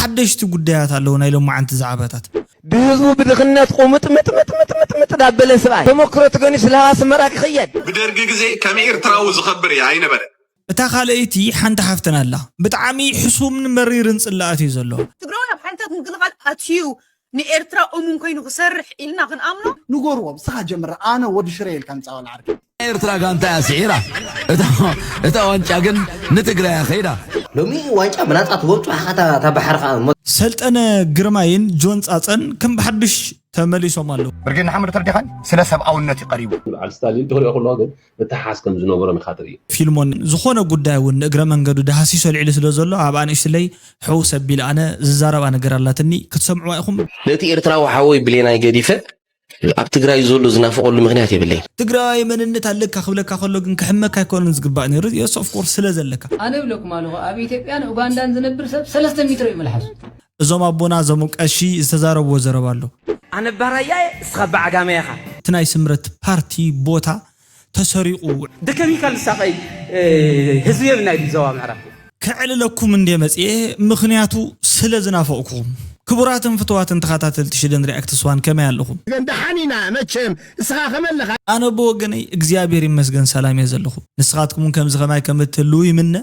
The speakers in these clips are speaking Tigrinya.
ሓደሽቲ ጉዳያት ኣለዉ ናይ ሎማዓንቲ ዛዕባታት። ብህዝቡ ብድኽነት ቁምጥምጥምጥምጥምጥ ዳበለ ስብኣይ ተመክሮ ትገኒ ስለሃ ኣስመራ ክኽየድ ብደርጊ ግዜ ከም ኤርትራዊ ዝኸብር እየ ኣይነበረ። እታ ካልኣይቲ ሓንቲ ሓፍትና ኣላ። ብጣዕሚ ሕሱምን መሪርን ጽላኣት እዩ ዘሎ። ትግራዋይ ኣብ ሓይልታት ምክልኻል ኣትዩ ንኤርትራ እሙን ኮይኑ ክሰርሕ ኢልና ክንኣምኖ ንገርዎም እስኻ ጀምር ኣነ ወዲ ሽረ ኢልካ ምፃወል ዓርኪ ኤርትራ ጋንታ እያ ስዒራ። እታ ዋንጫ ግን ንትግራይ ከይዳ። ሎሚ ዋንጫ ብናፃ ትወብፁ ሓኻታ እታ ባሕሪ ከዓ እሞ ሰልጠነ ግርማይን ጆን ጻጸን ከም ብሓድሽ ተመሊሶም ኣለዉ። ብርጌድ ንሓመዱ ተረዲኻን ስለ ሰብኣውነት እዩ ቀሪቡ። በዓል ስታሊን ትሪኦ ከለዋ ግን ምትሓሓዝ ከም ዝነበሮም ኢኻ ትርኢ። ፊልሞን ዝኾነ ጉዳይ እውን ንእግረ መንገዱ ዳህሲሶ ልዕሊ ስለ ዘሎ ኣብ ኣንእሽትለይ ሕው ሰቢል ኣነ ዝዛረባ ነገር ኣላትኒ ክትሰምዕዋ ኢኹም። ነቲ ኤርትራዊ ሓወይ ብሌናይ ገዲፈ ኣብ ትግራይ ዘሎ ዝናፍቐሉ ምኽንያት የብለይን። ትግራዋይ መንነት ኣለካ ክብለካ ከሎ ግን ክሕመካ ኣይኮነን ዝግባእ ነይሩ። Yes of course ስለ ዘለካ። ኣነ እብለኩም ኣለኹ ኣብ ኢትዮጵያን ኡጋንዳን ዝነብር ሰብ ሰለስተ ሚትሮ እዩ መልሓሱ። እዞም ኣቦና እዞም ቀሺ ዝተዛረብዎ ዘረባ ኣሎ። ኣነ ባራያ እየ እስኻ በዓጋመ ኢኻ። እቲ ናይ ስምረት ፓርቲ ቦታ ተሰሪቑ። ብከሚካል ዝሳቐይ ህዝቢ የብልና እዩ ዞባ ምዕራብ። ከዕልለኩም እንድየ መፅየ ምኽንያቱ ስለ ዝናፈቕኩኹም። ክቡራትን ፍቱዋትን ተኸታተልቲ ሽደን ሪያክትስ ዋን ከመይ ኣለኹም? ደሓን ኢና መቸም እስኻ ከመይ ኣለኻ? ኣነ ብወገነይ እግዚኣብሔር ይመስገን ሰላም እየ ዘለኹ። ንስኻትኩም እውን ከምዚ ከማይ ከም እትህልዉ ይምነ።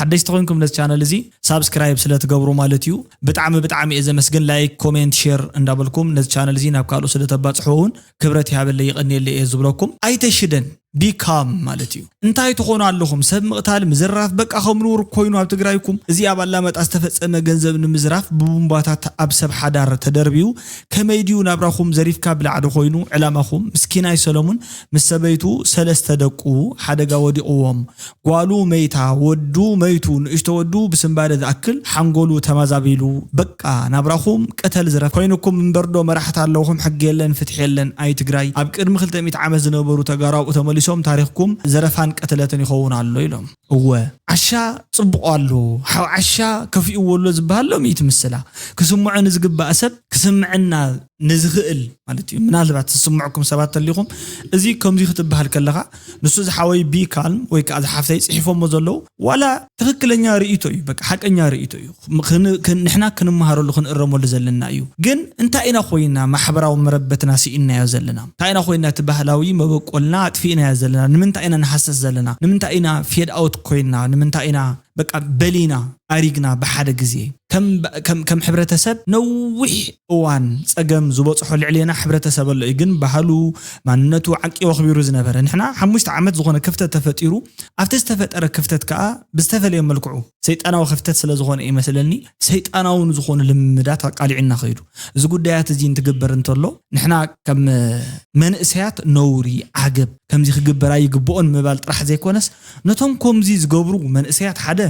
ሓደሽቲ ኮይንኩም ነዚ ቻነል እዚ ሳብስክራይብ ስለ ትገብሩ ማለት እዩ። ብጣዕሚ ብጣዕሚ እየ ዘመስግን። ላይክ፣ ኮሜንት፣ ሼር እንዳበልኩም ነዚ ቻነል እዚ ናብ ካልኦት ስለ ተባፅሕዎ እውን ክብረት ይሃበለይ ይቐንየለይ እየ ዝብለኩም። ኣይተሽደን ቢካም ማለት እዩ። እንታይ ትኾኑ ኣለኹም? ሰብ ምቕታል ምዝራፍ በቃ ከም ንውር ኮይኑ ኣብ ትግራይኩም። እዚ ኣብ ኣላመጣ ዝተፈጸመ ገንዘብ ንምዝራፍ ብቡምባታት ኣብ ሰብ ሓዳር ተደርብዩ ከመይ ድዩ ናብራኹም ዘሪፍካ ብላዕዲ ኮይኑ ዕላማኹም? ምስኪናይ ሰለሙን ምስ ሰበይቱ ሰለስተ ደቁ ሓደጋ ወዲቕዎም ጓሉ መይታ ወዱ መይቱ ንእሽቶ ወዱ ብስንባደ ዝኣክል ሓንጎሉ ተማዛቢሉ በቃ ናብራኹም ቅተል ዝረፍ ኮይንኩም እምበርዶ መራሕቲ ኣለውኹም ሕጊ የለን ፍትሒ የለን ኣይ ትግራይ ኣብ ቅድሚ ክልተ ሚእቲ ዓመት ዝነበሩ ተጋሩ ኣብኡ ተመሊሶም ታሪኽኩም ዘረፋን ቅትለትን ይኸውን ኣሎ ኢሎም እወ ዓሻ ጽቡቕ ኣሎ ሓው ዓሻ ከፊእዎ ኣሎ ዝበሃል ሎሚ ትምስላ ክስምዖ ንዝግባእ ሰብ ክስምዕና ንዝኽእል ማለት እዩ ምናልባት ዝስምዕኩም ሰባት ተሊኹም እዚ ከምዚ ክትበሃል ከለኻ ንሱ ዝሓወይ ቢ ካልም ወይ ከዓ ዝሓፍተይ ፅሒፎሞ ዘለዉ ዋላ ትኽክለኛ ርእይቶ እዩ በቃ ሓቀኛ ርእይቶ እዩ ንሕና ክንመሃረሉ ክንእረመሉ ዘለና እዩ ግን እንታይ ኢና ኮይና ማሕበራዊ መረበትና ስኢንናዮ ዘለና እንታይ ኢና ኮይና እቲ ባህላዊ መበቆልና ኣጥፊእናዮ ዘለና ንምንታይ ኢና ንሃሰስ ዘለና ንምንታይ ኢና ፌድ ኣውት ኮይና ንምንታይ ኢና በቃ በሊና ኣሪግና ብሓደ ግዜ ከም ሕብረተሰብ ነዊሕ እዋን ፀገም ዝበፅሖ ልዕሌና ሕብረተሰብ ኣሎ እዩ ግን ባህሉ ማንነቱ ዓቂቡ ኣኽቢሩ ዝነበረ ንሕና ሓሙሽተ ዓመት ዝኾነ ክፍተት ተፈጢሩ ኣብቲ ዝተፈጠረ ክፍተት ከዓ ብዝተፈለየ መልክዑ ሰይጣናዊ ክፍተት ስለ ዝኾነ እዩ መስለኒ ሰይጣናዊ ንዝኾኑ ልምምዳት ኣቃሊዑና ኸይዱ እዚ ጉዳያት እዚ እንትግበር እንተሎ ንሕና ከም መንእሰያት ነውሪ ዓገብ ከምዚ ክግበር ኣይግብኦን ምባል ጥራሕ ዘይኮነስ ነቶም ከምዚ ዝገብሩ መንእሰያት ሓደ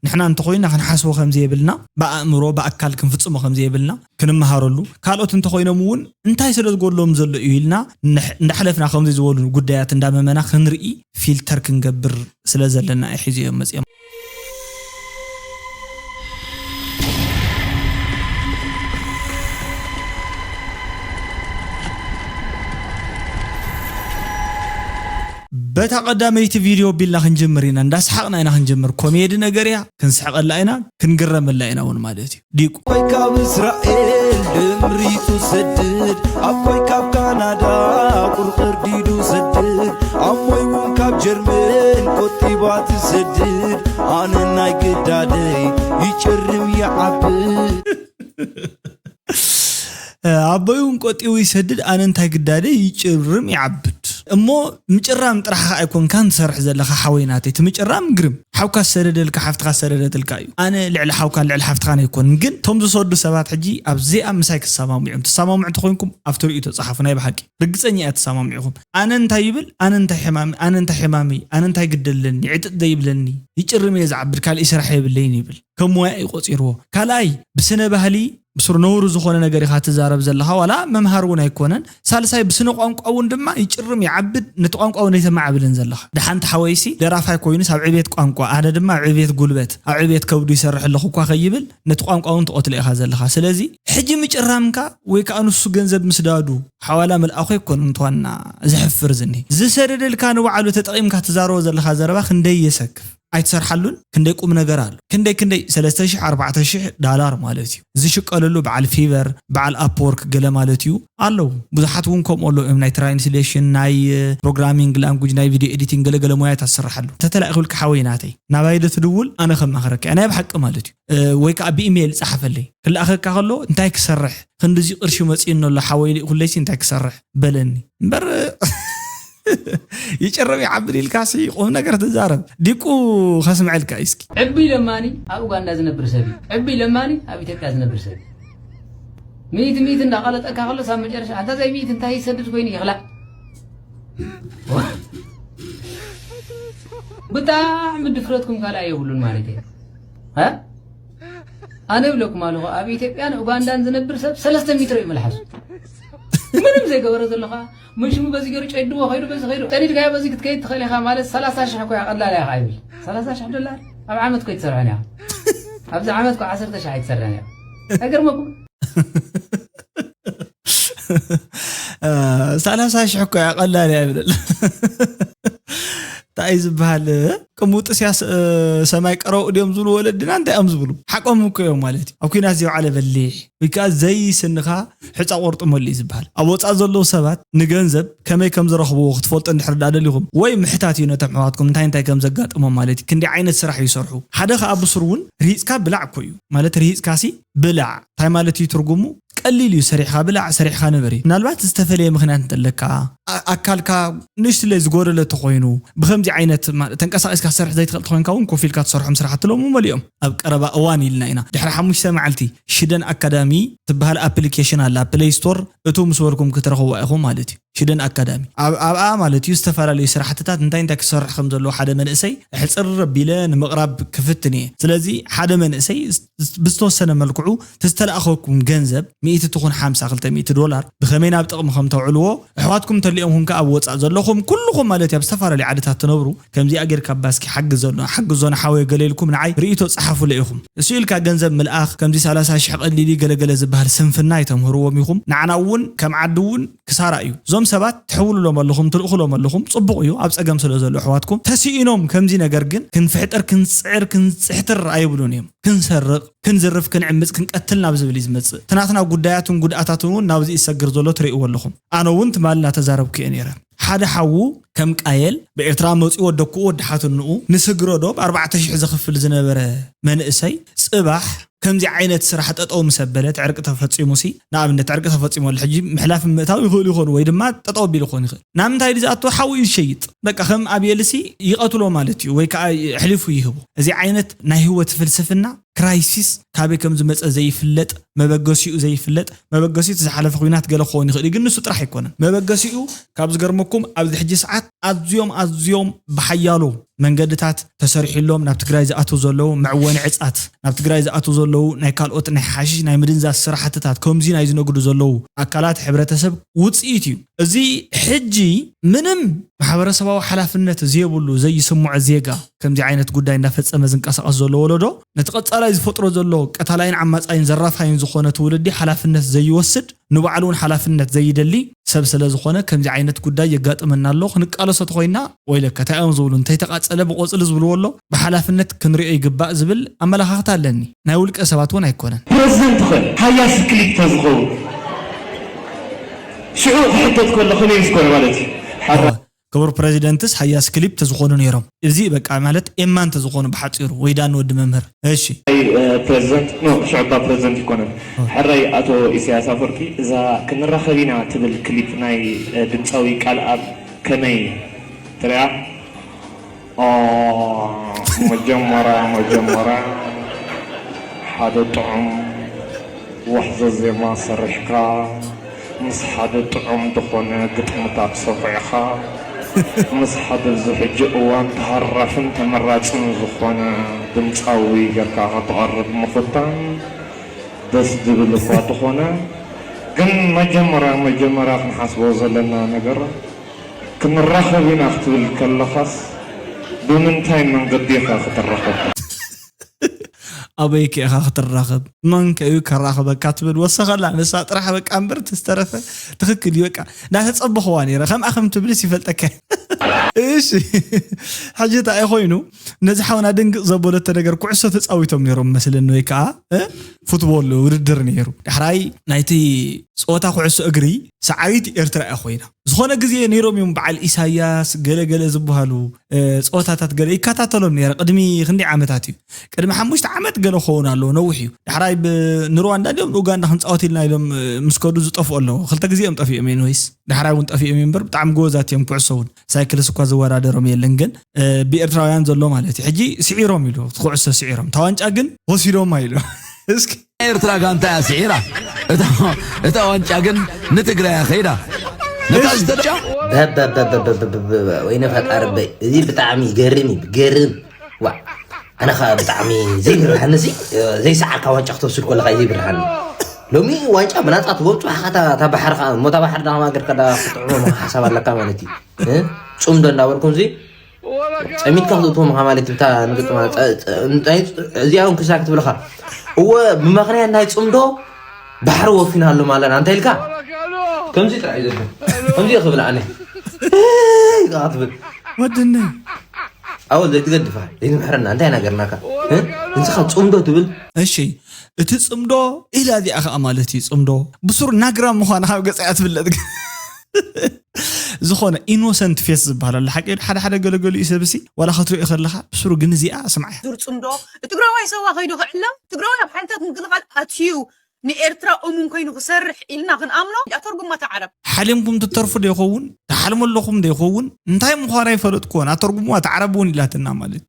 ንሕና እንተኾይና ክንሓስቦ ከምዘየብልና ብኣእምሮ ብኣካል ክንፍጽሞ ከምዘየብልና ክንመሃረሉ ካልኦት እንተኾይኖም እውን እንታይ ስለ ዝጎድሎም ዘሎ እዩ ኢልና እንዳሕለፍና ከምዚ ዝበሉ ጉዳያት እንዳመመና ክንርኢ ፊልተር ክንገብር ስለ ዘለና እዩ ሒዝዮም መፅኦም በታ ቀዳመይቲ ቪድዮ ቢልና ክንጅምር ኢና እንዳሰሓቕና ኢና ክንጅምር ኮሜዲ ነገር እያ ክንስሕቐላ ኢና ክንግረመላ ኢና እውን ማለት እዩ ዲቁ ኣቦይ ካብ እስራኤል ድምሪቱ ሰድድ ኣቦይ ካብ ካናዳ ቁርቅርዲዱ ሰድድ ኣሞይ እውን ካብ ጀርመን ቆጢባ ትሰድድ ኣነ ናይ ግዳደይ ይጭርም ይዓብድ ኣቦይ እውን ቆጢቡ ይሰድድ ኣነ እንታይ ግዳደይ ይጭርም ይዓብድ እሞ ምጭራም ጥራሕኻ ኣይኮንካን ትሰርሕ ዘለኻ ሓወይ ናተይ እቲ ምጭራም ግርም ሓውካ ዝሰደደልካ ሓፍትኻ ዝሰደደትልካ እዩ ኣነ ልዕሊ ሓውካን ልዕሊ ሓፍትኻን ኣይኮንን ግን እቶም ዝሰዱ ሰባት ሕጂ ኣብዚኣ ምሳይ ክሰማምዑ እዮም ትሰማምዑ እንተኮይንኩም ኣብቲ ርእይቶ ጸሓፉ ናይ ብሓቂ ርግጸኛ እያ ትሰማምዑ ኢኹም ኣነ እንታይ ይብል ኣነ እንታይ ሕማሚ ኣነ እንታይ ሕማሚ ኣነ እንታይ ግደለኒ ዕጥጥ ዘይብለኒ ይጭርም እየ ዝዓብድ ካልእ ስራሕ የብለይን ይብል ከም ሞያ እዩ ቆጺርዎ ካልኣይ ብስነ ባህሊ ብስሩ ነውሪ ዝኾነ ነገር ኢኻ ትዛረብ ዘለኻ ዋላ መምሃር እውን ኣይኮነን ሳልሳይ ብስነ ቋንቋ እውን ድማ ይጭርም ይዓብድ ነቲ ቋንቋ እውን ኣይተማዕብልን ዘለኻ ደሓንቲ ሓወይሲ ደራፋይ ኮይኑስ ኣብ ዕቤት ቋንቋ ኣነ ድማ ኣብ ዕቤት ጉልበት ኣብ ዕቤት ከብዱ ይሰርሕ ኣለኹ እኳ ከይብል ነቲ ቋንቋ እውን ትቐትሎ ኢኻ ዘለኻ ስለዚ ሕጂ ምጭራምካ ወይ ከዓ ንሱ ገንዘብ ምስዳዱ ሓዋላ መልኣኹ ኣይኮነን ተዋና ዘሕፍር ዝኒ ዝሰደደልካ ንባዕሉ ተጠቒምካ ትዛረቦ ዘለኻ ዘረባ ክንደይ የሰክፍ ኣይትሰርሓሉን? ክንደይ ቁም ነገር ኣሎ። ክንደይ ክንደይ ሰለስተ ሽሕ ኣርባዕተ ሽሕ ዳላር ማለት እዩ ዝሽቀለሉ። በዓል ፊቨር፣ በዓል ኣፕወርክ ገለ ማለት እዩ ኣለዉ። ብዙሓት እውን ከምኡ ኣለዉ እዮም። ናይ ትራንስሌሽን፣ ናይ ፕሮግራሚንግ ላንጉጅ፣ ናይ ቪድዮ ኤዲቲንግ ገለ ገለ ሞያታት ዝስርሓሉ። ተተላኢኹልካ ሓወይ ናተይ ናባይ ዶ ትድውል? ኣነ ከማኽረካ እየ። ናይ ብሓቂ ማለት እዩ። እ፣ ወይ ከዓ ብኢሜይል ጸሓፈለይ። ክልኣኸካ ከሎ እንታይ ክሰርሕ? ክንድዚ ቅርሺ መጺእኒ ኣሎ ሓወይ፣ ልኢኹለይሲ እንታይ ክሰርሕ? በለኒ። እምበር ይጭረም ይዓብድ ኢልካሲ ቁም ነገር ትዛረብ። ዲቁ ከስምዐልካ እስኪ። ዕብይ ለማኒ ኣብ ኡጋንዳ ዝነብር ሰብ እዩ። ዕብይ ለማኒ ኣብ ኢትዮጵያ ዝነብር ሰብ እዩ። ሚእቲ ሚእቲ እንዳቐለጠካ ከሎ ሳብ መጨረሻ ኣንታ ዘይ ሚእቲ እንታይ ይሰድድ ኮይኑ ይኽላእ። ብጣዕሚ ድፍረትኩም ካልእ የብሉን ማለት እዩ። እ? ኣነ ይብለኩም ኣለኹ፣ ኣብ ኢትዮጵያን ኡጋንዳን ዝነብር ሰብ ሰለስተ ሜትሮ እዩ መልሓሱ። ምንም ዘይገበረ ዘሎ ኸዓ፣ ምን ሽሙ በዚ ገይሩ ጨድዎ ኸይዱ፣ በዚ ኸይዱ። ጠዲድካዮ በዚ ክትከይድ ትኽእል ኢኻ ማለት ሰላሳ ሽሕ እኮ እያ፣ ቀላል እያ ኸዓ ይብል። ሰላሳ ሽሕ ዶላር ኣብ ዓመት እኮ ኣይትሰርሖን እያ። ኣብዚ ዓመት እኮ ዓሰርተ ሽሕ ኣይትሰርሕን እያ። ኣይገርመኩም? እ፣ ሰላሳ ሽሕ እኮ እያ፣ ቀላል እያ ይብል። እንታይ እዩ ዝበሃል? ቅሙጥስያስ፣ እ፣ ሰማይ ቀረው ድዮም ዝብሉ ወለድና፣ እንታይ እዮም ዝብሉ? ሓቆም እኮ እዮም ማለት እዩ። ኣብ ኲናት ዘይውዓለ በሊሕ ወይ ከዓ ዘይስንኻ ሕፃ ቆርጥመሉ እዩ ዝበሃል። ኣብ ወፃእ ዘለዉ ሰባት ንገንዘብ ከመይ ከም ዝረኽብዎ ክትፈልጡ እንድሕር ደኣ ደሊኹም፣ ወይ ምሕታት እዩ ነቶም ኣሕዋትኩም እንታይ እንታይ ከም ዘጋጥሞም ማለት እዩ። ክንደይ ዓይነት ስራሕ ይሰርሑ። ሓደ ከዓ ብሱር እውን ርሂፅካ ብላዕ እኮ እዩ ማለት፣ ርሂፅካሲ ብላዕ እንታይ ማለት እዩ ትርጉሙ? ቀሊል እዩ። ሰሪሕኻ ብላዕ፣ ሰሪሕኻ ንበር እዩ። ምናልባት ዝተፈለየ ምኽንያት እንተለካ፣ ኣ-፣ ኣካልካ ንእሽትለይ ዝጎደለ ተኾይኑ፣ ብኸምዚ ዓይነት ማ-፣ ተንቀሳቒስካ ክትሰርሕ ዘይትኽእል ተኾይንካ እውን ኮፍ ኢልካ ትሰርሖም ስራሕቲ ሎሚ መሊኦም። ኣብ ቀረባ እዋን ኢልና ኢና። ድሕሪ ሓሙሽተ መዓልቲ ሽደን ኣካዳሚ ትበሃል ኣፕሊኬሽን ኣላ፣ ፕሌይ ስቶር፣ እቱ ምስ በልኩም ክትረኽብዋ ኢኹም ማለት እዩ። ሽደን ኣካዳሚ። ኣብ-፣ ኣብኣ ማለት እዩ ዝተፈላለዩ ስራሕትታት እንታይ እንታይ ክሰርሕ ከም ዘለዎ ሓደ መንእሰይ ሕፅር ኣቢለ ንምቕራብ ክፍትን እየ። ስለዚ ሓደ መንእሰይ ስ-፣ ብዝተወሰነ መልክዑ እቲ ዝተላእኸኩም ገንዘብ ሚእቲ ትኹን ሓምሳ ክልተ ሚእቲ ዶላር ብኸመይ ናብ ጥቕሚ ከም ተውዕልዎ ኣሕዋትኩም እንተሊኦም ኹም ከኣ ኣብ ወጻእ ዘለኹም ኩልኹም ማለት እዩ ኣብ ዝተፈላለዩ ዓድታት ትነብሩ ከምዚኣ ጌርካ እባ እስኪ ሓግዘና፣ ሓግዞና ሓወይ ገለ ኢልኩም ንዓይ ርእይቶ ጸሓፉለይ ኢኹም። እሱ ኢልካ ገንዘብ ምልኣኽ ከምዚ ሰላሳ ሽሕ ቀሊል እዩ ገለ ገለ ዝበሃል ስንፍና ኣይተምህርዎም ኢኹም። ንዓና እውን ከም ዓዲ እውን ክሳራ እዩ። እዞም ሰባት ትሕውልሎም ኣለኹም፣ ትልእኹሎም ኣለኹም፣ ጽቡቕ እዩ። ኣብ ጸገም ስለ ዘለዉ ኣሕዋትኩም ተስኢኖም ከምዚ ነገር ግን ክንፍሕጥር፣ ክንጽዕር፣ ክንጽሕትር ኣይብሉን እዮም። ክንሰርቕ፣ ክንዝርፍ፣ ክንዕምጽ፣ ክንቀትል ናብ ዝብል እዩ ዝመጽእ። እቲ ናትና ጉዳያትን ጉድኣታትን እውን ናብዚ ይሰግር ዘሎ ትርእይዎ ኣለኹም። ኣነ እውን ትማሊ እናተዛረብኩ እየ ነይረ። ሓደ ሓዉ ከም ቃየል ብኤርትራ መጺኡ ወደኩኡ ወዲ ሓትንኡ ንስግረዶ ብ ኣርባዕተ ሽሕ ዘኽፍል ዝነበረ መንእሰይ ጽባሕ ከምዚ ዓይነት ስራሕ ጠጠው ምስ ኣበለ፣ እቲ ዕርቂ ተፈጺሙሲ፣ ንኣብነት ዕርቂ ተፈጺሙ ኣሎ፣ ሕጂ ምሕላፍ ምእታው ይኽእሉ ይኾኑ ወይ ድማ ጠጠው ኣቢሉ ክኾን ይኽእል። ናብ ምንታይ ድዩ ዝኣቱ? ሓዊ እዩ ዝሸይጥ። በቃ ከም ኣቤልሲ ይቐትሎ ማለት እዩ፣ ወይ ከዓ ኣሕሊፉ ይህቦ። እዚ ዓይነት ናይ ህይወት ፍልስፍና ክራይሲስ ካበይ ከም ዝመጸ ዘይፍለጥ፣ መበገሲኡ ዘይፍለጥ፣ መበገሲኡ እቲ ዝሓለፈ ኲናት ገለ ክኸውን ይኽእል እዩ፣ ግን ንሱ ጥራሕ ኣይኮነን። መበገሲኡ ካብ ዝገርመኩም ኣብዚ ሕጂ ሰዓት ኣዝዮም ኣዝዮም ብሓያሎ መንገድታት ተሰሪሕሎም ናብ ትግራይ ዝኣትዉ ዘለዉ መዕወኒ ዕጻት፣ ናብ ትግራይ ዝኣትዉ ዘለዉ ናይ ካልኦት ናይ ሓሽሽ ናይ ምድንዛዝ ስራሕትታት ከምዚ ናይ ዝነግዱ ዘለዉ ኣካላት ሕብረተሰብ ውጽኢት እዩ። እዚ ሕጂ ምንም ማሕበረሰባዊ ሓላፍነት ዘየብሉ ዘይስምዖ ዜጋ ከምዚ ዓይነት ጉዳይ እንዳፈጸመ ዝንቀሳቐስ ዘሎ ወለዶ ነቲ ቀጻላይ ዝፈጥሮ ዘሎ ቀታላይን ዓማጻይን ዘራፋይን ዝኾነ ትውልዲ ሓላፍነት ዘይወስድ ንባዕሉ እውን ሓላፍነት ዘይደሊ ሰብ ስለ ዝኾነ ከምዚ ዓይነት ጉዳይ የጋጥመና ኣሎ። ክንቃለሶ ተኾይና ወይለከ እንታይ እዮም ዝብሉ እንተይተቃጸለ ብቆጽሊ ዝብልዎ ኣሎ ብሓላፍነት ክንሪኦ ይግባእ ዝብል ኣመለኻኽታ ኣለኒ። ናይ ውልቀ ሰባት እውን ኣይኮነን። ፕረዚደንት ኸ ሃያሲ ክሊፕ ተዝኸውን ሽዑ ክሕተት ከሎ ከመይ ምስ ኮነ ማለት እዩ። ሓራ ክቡር ፕረዚደንትስ ሃያስ ክሊፕ ተዝኾኑ ነይሮም። እዚ በቃ ማለት ኤማ እንተዝኾኑ ብሓፂሩ ወይ ዳኒ ወዲ መምህር። እሺ። ኣይ፣ እ፣ ፕረዚደንት፣ ኖ፣ ሽዑ እባ ፕረዚደንት ይኮነን። ኦ። ሕራይ ኣቶ ኢሳያስ ኣፈወርቂ፣ እዛ ክንራኸብ ኢና ትብል ክሊፕ ናይ፣ እ፣ ድምፃዊ ቃልኣብ ከመይ ትሪኣ? ኦ፣ መጀመርያ፣ መጀመርያ ሓደ ጥዑም ዋሕዘ ዜማ ሰሪሕካ፣ ምስ ሓደ ጥዑም ዝኾነ ግጥምታት ሰኺዕኻ፣ ምስ ሓደ ኣብዚ ሕጂ እዋን ተሃራፍን ተመራጽን ዝኾነ ድምጻዊ ጌርካ ክትቐርብ ምፍታን ደስ ዝብል እኳ ተኾነ፣ ግን መጀመርያ፣ መጀመርያ ክንሓስቦ ዘለና ነገር፣ ክንራኸብ ኢና ክትብል ከለኻስ፣ ብምንታይ መንገዲ ኢኻ ክትራኸብ? ኣበይ ከ ኢኻ ክትራኸብ? መን ከ እዩ ከራኽበካ? ትብል ወሰኸላ ንሳ ጥራሕ በቃ እምበር፣ ተስተረፈ ትኽክል እዩ። በቃ እንዳተጸበኽዋ ነይረ። ከምኣ ከም ትብልስ ይፈልጠካ። እሺ፣ ሕጂ እንታይ ኮይኑ፣ ነዚ ሓውና ድንግጥ ዘበለተ ነገር፣ ኩዕሶ ተጻዊቶም ነይሮም መስለኒ፣ ወይ ከዓ እ፣ ፉትቦል ውድድር ነይሩ። ዳሕራይ ናይቲ ጸወታ ኩዕሶ እግሪ ሰዓሪት ኤርትራ እያ ኮይና። ዝኾነ ግዜ ነይሮም እዮም በዓል ኢሳያስ ገለ ገለ ዝበሃሉ፣ እ፣ ጸወታታት ገለ ይከታተሎም ነይረ። ቅድሚ ክንደይ ዓመታት እዩ? ቅድሚ ሓሙሽተ ዓመት ገለ ክኸውን ኣለዎ፣ ነዊሕ እዩ። ዳሕራይ ብ-፣ ንሩዋንዳ ድዮም ንኡጋንዳ ክንጻወት ኢልና ኢሎም፣ እ፣ ምስ ከዱ ዝጠፍኡ ኣለዎ። ክልተ ግዜ እዮም ጠፊኦም፣ ኤኒወይስ። ዳሕራይ እውን ጠፊኦም እዮም እምበር፣ ብጣዕሚ ጎበዛት እዮም። ኩዕሶ እውን ሳይክልስ እኳ ዝወዳደሮም የለን፣ ግን፣ እ፣ ብኤርትራውያን ዘሎ ማለት እዩ። ሕጂ ስዒሮም ኢሉ፣ እቲ ኩዕሶ ስዒሮም፣ እታ ዋንጫ ግን ወሲዶማ ኢሉ። እስኪ ኤርትራ ጋንታ እያ ስዒራ፣ እታ፣ እታ ዋንጫ ግን ንትግራይ እያ ከይዳ። ነታ ዝተጫ በበበበበበበበ፣ ወይነ ፈጣሪ በይ፣ እዚ ብጣዕሚ ይገርም እዩ፣ ገርም። ዋ፣ ኣነ ኸኣ ብጣዕሚ ዘይብርሃኒ እዚ፣ ዘይሰዓርካ ዋንጫ ክትወስድ ከለኻ እዩ ዘይብርሃኒ። ሎሚ ዋንጫ ብናጻ ትበልጹ፣ ሓኻ እታ፣ እታ ባሕሪ ኸኣ፣ እሞ እታ ባሕሪ ዳኸማ ገርካ ዳ ክትጥዕሞ ሓሳብ ኣለካ ማለት እዩ። እ? ጽምዶ እንዳበልኩም እዚ ጸሚድካ ክትእትዎም ኢኻ ማለት እዩ። እታ ንግጥማ ጸ-፣ ጸ-፣ እንታይ፣ እዚኣ እውን ክሳክ ትብልኻ። እወ፣ ብምኽንያት ናይ ጽምዶ ባሕሪ ወፊና ኣሎ ማለና እንታይ ኢልካ? ከምዚ ጥራይ እዩ ዘሎ። ከምዚ ክብል ኣነ። እይ፣ ኢኻ ትብል። ወድኒ። ኣወ፣ ዘይትገድፋ፣ ዘይትምሕረና፣ እንታይ ኢና ገርናካ? እ? ንስኻ ጽምዶ ትብል? እሺ፣ እቲ ጽምዶ ኢላ እዚኣ ኸኣ ማለት እዩ። ጽምዶ ብሱር ናግራ ምዃና ካብ ገጻ እያ ትፍለጥ። ግን ዝኾነ ኢኖሰንት ፌስ ዝበሃል ኣሎ። ሓቂ ሓደ ሓደ ገለገሉ እዩ ሰብሲ፣ ዋላ ክትሪኦ ከለኻ ብሱሩ ግን እዚኣ ስምዓያ። ዙር ጽምዶ፣ ትግራዋይ ሰዋ ከይዱ ክዕለም፣ ትግራዋይ ኣብ ሓይልታት ምክልኻል ኣትዩ ንኤርትራ እሙን ኮይኑ ክሰርሕ ኢልና ክንኣምኖ፣ ኣተርጉማ ተዓረብ። ሓሊምኩም ትተርፉ ዶ ይኸውን? ትሓልሙ ኣለኹም ዶ ይኸውን? እንታይ ምዃና ይፈለጥኩዎን፣ ኣተርጉምዋ ተዓረብ እውን ኢላትና ማለት።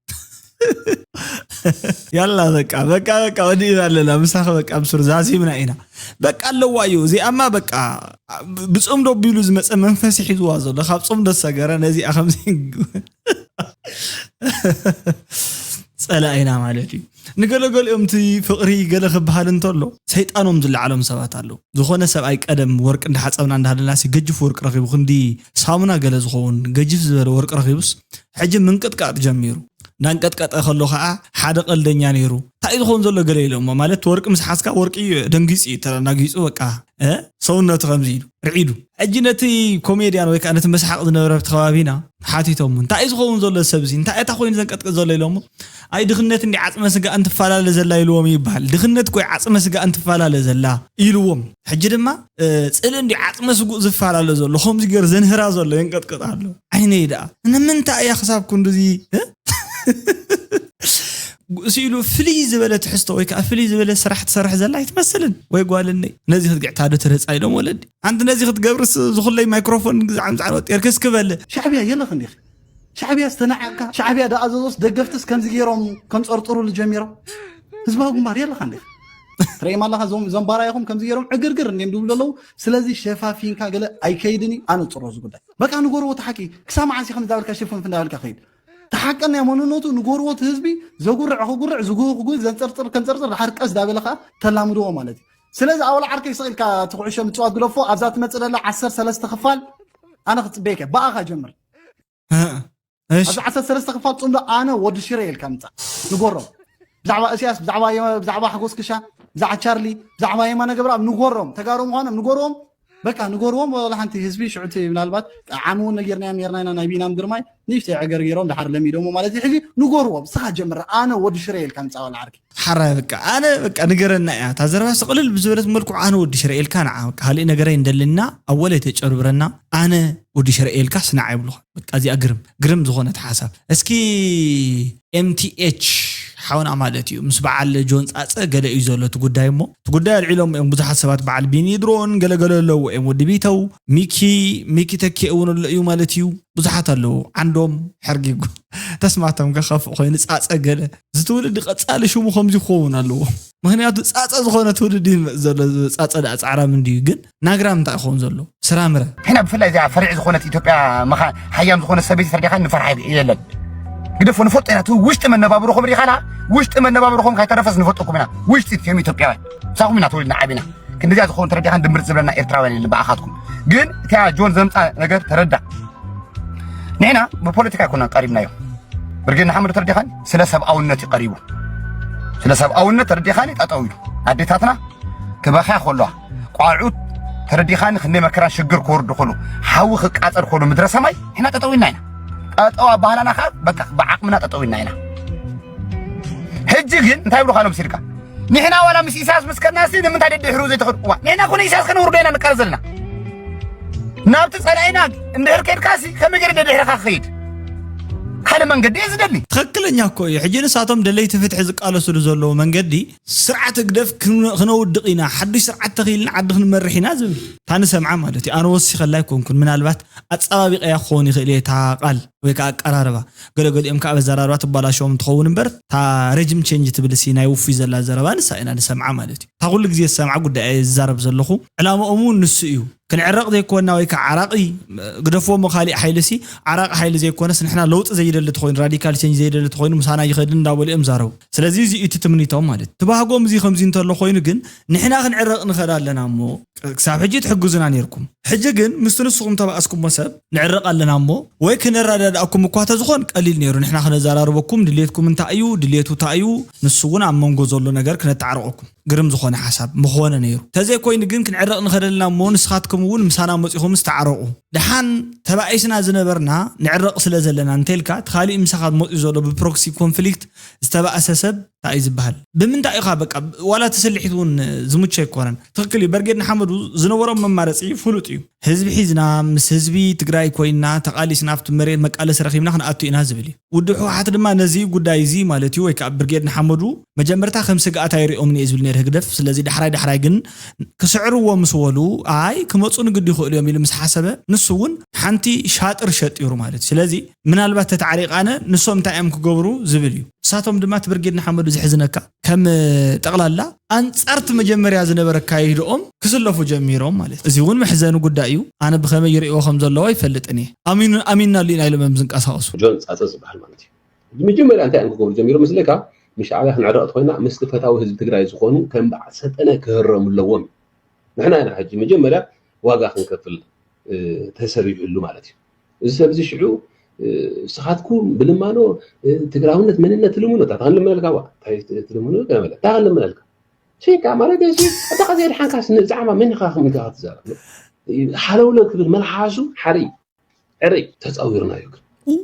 ያላ በቃ፣ በቃ፣ በቃ፣ ወዲእና ኣለና። ምሳኺ በቃ ብሱር ዛዚምና ኢና። በቃ ኣለዋ እዩ። እዚኣማ በቃ ብ-፣ ብጽምዶ ቢሉ ዝመጸ መንፈስ ሒዝዋ ዘሎ። ካብ ጽምዶ ዝሰገረ ነዚኣ ከምዚ ጸላኢና ማለት እዩ። ንገለገሊኦም እቲ ፍቕሪ ገለ ክበሃል እንተሎ፣ ሰይጣኖም ዝለዓሎም ሰባት ኣለዉ። ዝኾነ ሰብኣይ ቀደም ወርቂ እንዳሓጸብና እንዳሃለናሲ ገጅፍ ወርቂ ረኺቡ፣ ክንዲ ሳሙና ገለ ዝኸውን ገጅፍ ዝበለ ወርቂ ረኺቡስ፣ ሕጂ ምንቅጥቃጥ ጀሚሩ። እንዳንቀጥቀጠ ከሎ ኸዓ ሓደ ቀልደኛ ነይሩ። እንታይ እዩ ዝኾን ዘሎ ገለ ኢሎሞ። ማለት ወርቂ ምስ ሓዝካ ወርቂ ደንጊጹ እዩ፣ ተደናጊጹ በቃ፣ እ፣ ሰውነቱ ከምዚ ኢሉ ርዒዱ። ሕጂ ነቲ ኮሜድያን ወይ ከዓ ነቲ መስሓቕ ዝነበረ ኣብቲ ከባቢና ሓቲቶም፣ "እንታይ እዩ ዝኸውን ዘሎ ሰብ እዚ? እንታይ እታ ኮይኑ ዘንቀጥቅጥ ዘሎ?" ኢሎሞ፣ "ኣይ ድኽነት እንዲ ዓጽመ ስጋ እንትፈላለ ዘላ" ኢልዎም ይበሃል። ድኽነት ኮይ ዓጽመ ስጋ እንትፈላለ ዘላ ኢልዎም። ሕጂ ድማ፣ እ፣ ጽልኢ እንዲ ዓጽመ ስጉእ ዝፈላለ ዘሎ፣ ከምዚ ገይሩ ዘንህራ ዘሎ የንቀጥቅጥ ኣሎ። ዓይነይ ደኣ ንምንታይ እያ ክሳብ ክንድዚ፣ እ? ስኢሉ ፍልይ ዝበለ ትሕዝቶ ወይ ከዓ ፍልይ ዝበለ ስራሕ ትሰርሕ ዘላ ኣይትመስልን። ወይ ጓልነይ፣ ነዚ ክትግዕታ ዶ ትርህጻ ኢሎም ወለዲ። ኣንቲ ነዚ ክትገብርስ ዝኹለይ ማይክሮፎን ግዛዕ ምዛዕ ወጢርክስ ክበል። ሻዕብያ የለኽን ዲኺ? ሻዕብያ ዝተናዓቕካ፣ ሻዕብያ ደኣዘዞስ ደገፍትስ ከምዚ ገይሮም ከም ጸርጥሩሉ ጀሚሮም? ህዝባዊ ግንባር የለኻን ዲኺ? ትርእዮም ኣለኻ፣ እዞም፣ እዞም ባራይኹም ከምዚ ገይሮም ዕግርግር እንዲም ድብሉ ዘለዉ። ስለዚ ሸፋፊንካ ገለ ኣይከይድን እዩ፣ ኣነጽሮ እዚ ጉዳይ። በቃ ንገርዎ እቲ ሓቂ። ክሳብ መዓስ ኢኻ እንዳበልካ ሽፍንፍ እንዳበልካ ከይድ? ተሓቀን ናይ መንነቱ ንገርዎ እቲ ህዝቢ ዘጉርዕ ክጉርዕ፣ ዝጉህ ክጉህ፣ ዘንጸርጽር ከንጸርጽር፣ ድሓር ቀስ ዳበለ ኸኣ ተላምድዎ ማለት እዩ። ስለዚ ኣወል ዓርከይ ስቕ ኢልካ እቲ ኩዕሾ ምጽዋት ግደፎ፣ ኣብዛ ትመጽእ ዘላ ዓሰርተ ሰለስተ ክፋል ኣነ ክጽበየካ፣ ብኣኻ ጀምር። እ፣ እሺ። ኣብዚ ዓሰርተ ሰለስተ ክፋል ጽምዶ ኣነ ወዲ ሽረ ኢልካ ምጻእ። ንገሮም። ብዛዕባ እስያስ፣ ብዛዕባ የማ-፣ ብዛዕባ ሓጎስ ክሻ፣ ብዛዕባ ቻርሊ፣ ብዛዕባ የማነ ገብረኣብ ንገሮም። ተጋሩ ምዃኖም ንገሮም። በቃ ንገርዎም። ወላ ሓንቲ ህዝቢ ሽዑ እቲ ምናልባት ዓሚ እውን ነጊርናዮም ኔርና ኢና ናይ ቢናም ግርማይ ንእሽተይ ዕገር ገይሮም ድሓር ለሚዶሞ ማለት እዩ። ሕጂ ንገርዎም። ንስኻ ጀምር። ኣነ ወዲ ሽረ ኢልካ ምጻእ ወላ ዓርኪ። ሓራይ በቃ ኣነ በቃ ንገረና እያ። እታ ዘረባ ስቕልል ብዝበለት መልክዑ ኣነ ወዲ ሽረ ኢልካ ንዓ በቃ ካልእ ነገረይ እንደልና ኣወለይ ተጨርብረና ኣነ ወዲ ሽረ ኢልካ ስናዕ ይብሉኻ። በቃ እዚኣ ግርም፣ ግርም ዝኾነት ሓሳብ። እስኪ ኤም ቲ ኤች ሓውና ማለት እዩ። ምስ በዓል ጆን ጻጸ ገለ እዩ ዘሎ እቲ ጉዳይ እሞ፣ እቲ ጉዳይ ኣልዒሎም እዮም ብዙሓት ሰባት። በዓል ቢኒ ድሮን ገለገለ ኣለዉ እዮም። ወዲ ቢተው፣ ሚኪ፣ ሚኪ ተኪ እውን ኣሎ እዩ ማለት እዩ። ብዙሓት ኣለዉ። ዓንዶም፣ ሕርጊጉ፣ ተስማቶም ከኸፍእ ኮይኑ ጻጸ ገለ። እዚ ትውልዲ ቀጻሊ ሽሙ ከምዚ ክኸውን ኣለዎ። ምኽንያቱ ጻጸ ዝኾነ ትውልዲ እዩ ዝመጽእ ዘሎ። ጻጸ ደኣ ጻዕራም እንድዩ፣ ግን ናግራም እንታይ ክኸውን ዘሎ? ስራምረ። ሕና ብፍላይ እዚኣ ፈሪዕ ዝኾነት ኢትዮጵያ መኻ-፣ ሓያም ዝኾነ ሰበይቲ ተረዲኻ ንፈርሓ የለን። ግደፎ ንፈልጦ ኢና። እቲ ውሽጢ መነባብሮኹም ርኢኻና? ውሽጢ መነባብሮኹም ካይተረፈስ ንፈልጠኩም ኢና። ውሽጢ እትዮም ኢትዮጵያውያን። ምሳኹም ኢና ተወሊድና ዓቢና። ክንድዚኣ ዝኾኑ ተረዲኻን ድምር ዝብለና ኤርትራውያን የለን ብኣኻትኩም። ግን እቲኣ ጆን ዘምጻ ነገር ተረዳ። ንሕና ብፖለቲካ ኣይኮናን ቀሪብናዮ። ብርጌድ ንሓመዱ ተረዲኻን ስለ ሰብኣውነት እዩ ቀሪቡ። ስለ ሰብኣውነት ተረዲኻኒ ጠጠው ኢሉ ኣዴታትና ክበኽያ ከለዋ ቆልዑት ተረዲኻኒ ክንደይ መከራን ሽግር ክወርዱ ከሎ ሓዊ ክቃጸል ከሎ ምድረ ሰማይ ንሕና ጠጠው ኢልና ኢና። ጠጠው ኣባህላና ከዓ በቃ ብዓቕምና ጠጠው ኢልና ኢና። ሕጂ ግን እንታይ ይብሉኻ ሎም ሲልካ ንሕና ዋላ ምስ ኢሳያስ ምስ ከድናሲ ንምንታይ ደድሕሩ ዘይትኸዱ? እዋ ንሕና ኮነ ኢሳያስ ከነውርዶ ኢና ንቃለስ ዘለና። ናብቲ ጸላኢና እንድሕር ከድካሲ ከመይ ገይረ ደድሕርኻ ክኸይድ? ካልእ መንገዲ እየ ዝደሊ። ትኽክለኛ እኮ እዩ። ሕጂ ንሳቶም ደለይቲ ፍትሒ ዝቃለሱሉ ዘለዉ መንገዲ ስርዓት ህግደፍ ክን- ክነውድቕ ኢና፣ ሓዱሽ ስርዓት ተኽኢልና ዓዲ ክንመርሕ ኢና ዝብል እታ ንሰምዓ ማለት እዩ። ኣነ ወሲኸላ ኣይኮንኩን፣ ምናልባት ኣጸባቢቐያ ክኸውን ይኽእል እየ እታ ቃል ወይ ከዓ ኣቀራርባ። ገለገሊኦም ከዓ በዘራርባ ትባላሸዎም እንትኸውን እምበር እታ ረጅም ቼንጅ ትብል ሲ ናይ ውፉይ ዘላ ዘረባ ንሳ ኢና ንሰምዓ ማለት እዩ። እታ ኩሉ ግዜ ዝሰምዓ ጉዳይ እየ ዝዛረብ ዘለኹ። ዕላማኦም እውን ንሱ እዩ። ክንዕረቕ ዘይኮና ወይ ከዓ ዓራቒ ግደፍዎ እሞ ካሊእ ሓይሊ ሲ ዓራቒ ሓይሊ ዘይኮነስ ንሕና ለውጢ ዘይደሊ ተኾይኑ ራዲካል ቼንጅ ዘይደሊ ተኾይኑ ምሳና ይኸድን እንዳበሉ እዮም ዛረቡ። ስለዚ እዚ እቲ ትምኒቶም ማለት እዩ። ትባህጎም እዚ ከምዚ እንተሎ ኮይኑ ግን ንሕና ክንዕረቕ ንኸድ ኣለና እሞ ክሳብ ሕጂ ትሕግዙና ነይርኩም። ሕጂ ግን ምስቲ ንስኹም ተባእስኩሞ ሰብ ንዕረቕ ኣለና እሞ ወይ ክነረዳድኣኩም እኳ ተዝኾን ቀሊል ነይሩ። ንሕና ክነዘራርበኩም ድሌትኩም እንታይ እዩ፣ ድሌቱ እንታይ እዩ፣ ንሱ እውን ኣብ መንጎ ዘሎ ነገር ክነተዓርቐኩም ግርም ዝኾነ ሓሳብ ምኾነ ነይሩ። ተዘይኮይኑ ግን ክንዕረቕ ንኸደልና እሞ ንስኻትኩም እውን ምሳና መፂኹም ዝተዓረቑ። ደሓን ተባኢስና ዝነበርና ንዕረቕ ስለ ዘለና እንተልካ እቲ ካሊእ ምሳኻ መፂኡ ዘሎ ብፕሮክሲ ኮንፍሊክት ዝተባእሰ ሰብ እንታይ እዩ ዝበሃል? ብምንታይ ኢኻ በቃ ዋላ እቲ ስልሒት እውን ዝምቹ ኣይኮነን። ትኽክል እዩ። በርጌድ ንሓመዱ ዝነበሮም መማረፂ ፍሉጥ እዩ። ህዝቢ ሒዝና ምስ ህዝቢ ትግራይ ኮይንና ተቓሊስና ኣብቲ መሬት መቃለሲ ረኺብና ክንኣቱ ኢና ዝብል እዩ። ውድብ ህወሓት ድማ ነዚ ጉዳይ እዚ ማለት እዩ ወይ ከዓ ብርጌድ ንሓመዱ መጀመርታ ከም ስግኣት ኣይሪኦምን እየ ዝብል ነይሩ ህግደፍ። ስለዚ ዳሕራይ ዳሕራይ ግን ክስዕርዎ ምስ በሉ ኣይ ክመፁ ንግዲ ይኽእሉ እዮም ኢሉ ምስ ሓሰበ ንሱ እውን ሓንቲ ሻጥር ሸጢሩ ማለት እዩ። ስለዚ ምናልባት ተተዓሪቕ ኣነ ንሶም እንታይ እዮም ክገብሩ ዝብል እዩ። ንሳቶም ድማ እቲ ብርጌድ ንሓመዱ ዝሕዝነካ ከም ጠቕላላ ኣንጻርቲ መጀመርያ ዝነበረ ኣካይድኦም ክስለፉ ጀሚሮም ማለት እዩ። እዚ እውን መሕዘኒ ጉዳይ እዩ። ኣነ ብኸመይ ይርእይዎ ከም ዘለዎ ኣይፈልጥን እየ። ኣሚኑ ኣሚንናሉ ኢና ኢሎም እዮም ዝንቀሳቐሱ። ጆን ጻጸ ዝበሃል ማለት እዩ። መጀመርያ እንታይ እዮም ክገብሩ ጀሚሮም ምስለካ ንሻዕብያ ክንዕረቕ ተኮይና ምስቲ ፈታዊ ህዝቢ ትግራይ ዝኾኑ ከም በዓል ሰልጠነ ክህረሙ ኣለዎም። ንሕና ኢና ሕጂ መጀመርያ ዋጋ ክንከፍል ተሰሪሑሉ ማለት እዩ። እዚ ሰብ እዚ ሽዑ ንስኻትኩም ብልማኖ ትግራውነት መንነት ትልምኖ ታ ክንልምነልካ ዋ እንታይ ትልምኖ ገለ ታ ክንልምነልካ ሽካ ማለት እዚ ኣታ ከዘይ ድሓንካ ስነ ብዛዕባ መን ኢኻ ከም ኢኻ ትዛረብ ሓለውለ ክብል መልሓሱ ሓሪ ዕረይ ተጻዊርናዮ ግን